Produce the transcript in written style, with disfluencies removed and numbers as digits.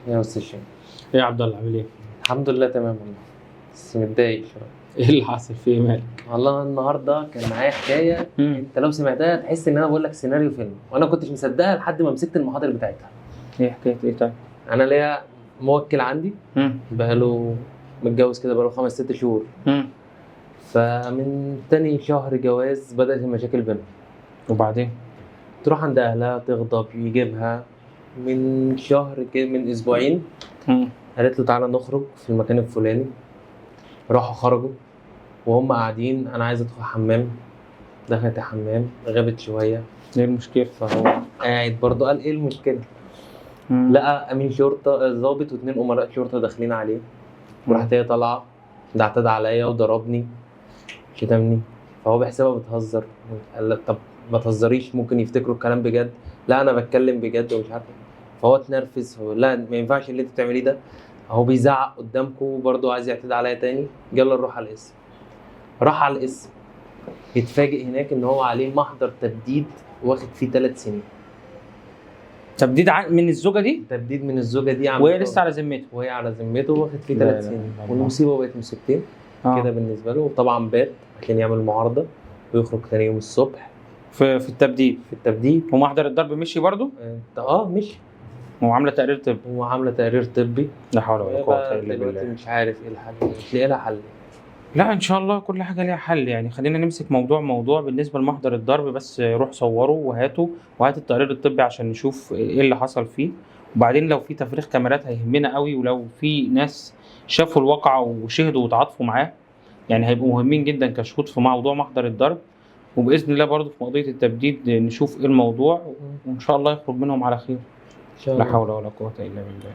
يا استاذ شيماء. ايه يا عبد الله، عامل ايه؟ الحمد لله تمام والله، بس متضايق شويه. ايه اللي حصل فيه مالك؟ والله النهارده كان معايا حكايه، انت لو سمعتها تحس ان انا بقول لك سيناريو فيلم، وانا ما كنتش مصدقها لحد ما مسكت المحاضر بتاعتها. ايه حكاية ايه طيب؟ انا ليا موكل عندي بقاله متجوز كده، بقاله 5 6 شهور. فمن تاني شهر جواز بدأت المشاكل بينهم. وبعدين؟ تروح عند اهلها تغضب يجيبها. من شهر كده، من اسبوعين، قالت له تعالى نخرج في المكان الفلاني. راحوا خرجوا وهم قاعدين، انا عايز ادخل حمام. دخلت الحمام، غابت شويه. ايه المشكلة؟ فهو قاعد برضه، قال ايه المشكلة؟ لقى امين شرطه ضابط واثنين امراء شرطه داخلين عليه، وراحت هي طالعه، ده اعتدى عليا وضربني شتمني. فهو بيحسبها بتهزر، قال لك طب ما تهزريش، ممكن يفتكروا الكلام بجد. لا انا بتكلم بجد ومش عارف إيه. فهو اتنرفز، هو لا ما ينفعش اللي انت بتعمليه ده، هو بيزعق قدامكم وبرضه عايز يعتدي عليا تاني، يلا نروح على القسم. راح على القسم، يتفاجئ هناك ان هو عليه محضر تبديد واخد فيه 3 سنين. تبديد من الزوجة دي؟ تبديد من الزوجة دي عم وهي لسه على ذمته. وهي على ذمته واخد فيه لا ثلاث إله سنين. إلا الله. والمصيبة بقت مصيبتين كده بالنسبة له. وطبعا بات عشان يعمل معارضة ويخرج تاني يوم الصبح. في التبديد. في التبديد. ومحضر الضرب مشي برضه؟ انت مشي. وعامله تقرير طبي. وعامله تقرير طبي. لا حول ولا وهي قوة بقى الا دلوقتي بالله. مش عارف ايه الحل، مش لاقي لها حل. لا ان شاء الله كل حاجة ليها حل، يعني خلينا نمسك موضوع موضوع. بالنسبة لمحضر الضرب بس روح صوره وهاته، وهات التقرير الطبي عشان نشوف ايه اللي حصل فيه. وبعدين لو في تفريغ كاميرات هيهمنا قوي، ولو في ناس شافوا الواقعة وشهدوا وتعاطفوا معاه يعني هيبقوا مهمين جدا كشهود في موضوع محضر الضرب. وباذن الله برضه في قضية التبديد نشوف ايه الموضوع، وان شاء الله يخرج منهم على خير. ان شاء لا الله. حول ولا قوة الا بالله.